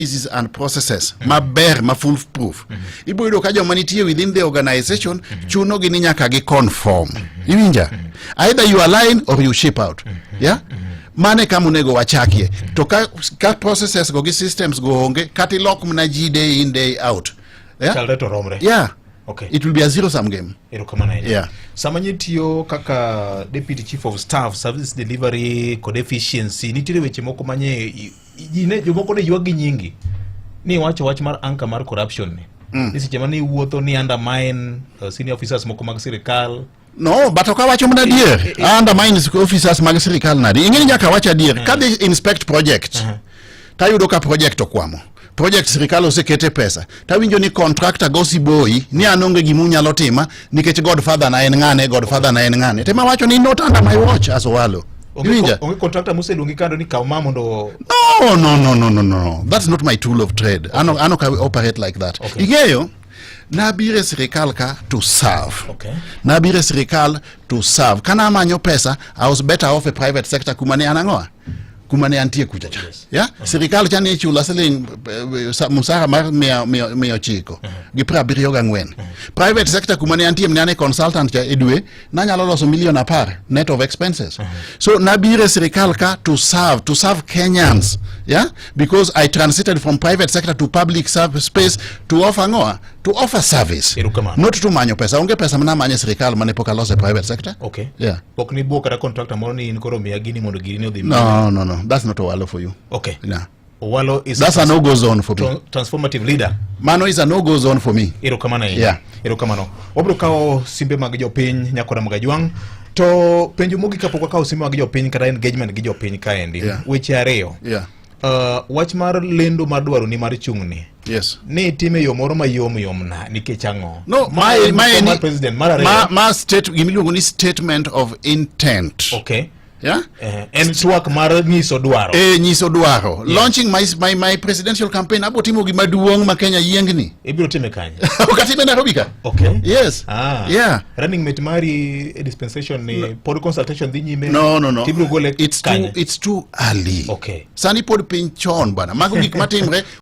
Policies and processes maber ma full proof, ibiro yudo ka joma nitie within the organization chuno gi ni nyaka gi conform. Iwinja? Either you align or you ship out. Yeah, mane kama onego wachakie. To ka processes go gi systems go onge, kata ilok mana ji day in, day out, yeah? Chalre to romre. Yeah. Okay. It will be a zero sum game. Erokamano ahinya. Yeah. Sama nitiyo kaka deputy chief of staff, service delivery kod efficiency, nitiere weche moko manye ji ne jomoko ne ywak gi nyingi ni iwacho wach mar anka mar corruption ni. Ni seche mane iwuotho ni undermine senior officers moko mag sirikal. No, but ok awacho mana adier. Undermine officers mag sirikal nadi? Ing'e ni nyaka awach adier. Kadhi inspect project, tayudo ka project okwamo, project sirikal osekete pesa, tawinjo ni contractor go siboi ni an onge gima unyalo tima nikech godfather na en ng'ane, godfather na en ng'ane. Tema wacho ni not under my watch as Owalo. Iwinja? Onge contractor moseluongi kando ni kaw ma mondo No, that's not my tool of trade. Ano ka operate like that. Ing'eyo nabiro e sirikal ka to serve. Nabiro e sirikal to serve. Kana amanyo pesa, I was better off e private sector kuma ne an ang'oa, kuma ne antie kucha cha. Yeah, sirikal cha ne ichula siling musara mar 974. Private sector kuma ne antie, ne an e consultant cha, e dwe nanyalo loso milion 10 net of expenses. So nabiro e sirikal ka to serve, to serve Kenyans, yeah, because I transited from private sector to public service space to offer ang'oa, to offer service. Erokamano. Not to manyo pesa. Onge pesa mana manyo e sirikal mane pok aloso e private sector. Yeah. Pok ni buo kata contractor moro ni in koro miya gini mondo gini odhi? No, that's not Owalo for you. Yeah. Owalo is That's a no go zone for me. Transformative leader. Mano is a no go zone for me. Erokamano ahinya. Yeah. Erokamano. Wabiro kawo simbe mag jopiny nyakora mag Ajwang'. To penjo mogik kapok wakawo simbe mag jopiny kata engagement gi jopiny kaendi. Weche ariyo. Wach mar lendo mar dwaro ni mar chung'ni. Ni itime e yo moro mayom yom na nikech ang'o? No, Ma mae en mae mar ni president mar ariyo. Ma state, gimiluongo ni statement of intent. Yeah? En twak mar nyiso dwaro. E nyiso dwaro. Launching my presidential campaign abo timo gima duong' ma Kenya yiengni. Ibiro time kanye? Ok atime Nairobi ka. Yes. Ah. Yeah. Running mate mari e dispensation ni pod consultation dhi nyime. No. Tibiro gole It's too kanye? It's too early. Okay. Sani pod piny chon bana. Mago gik matimre.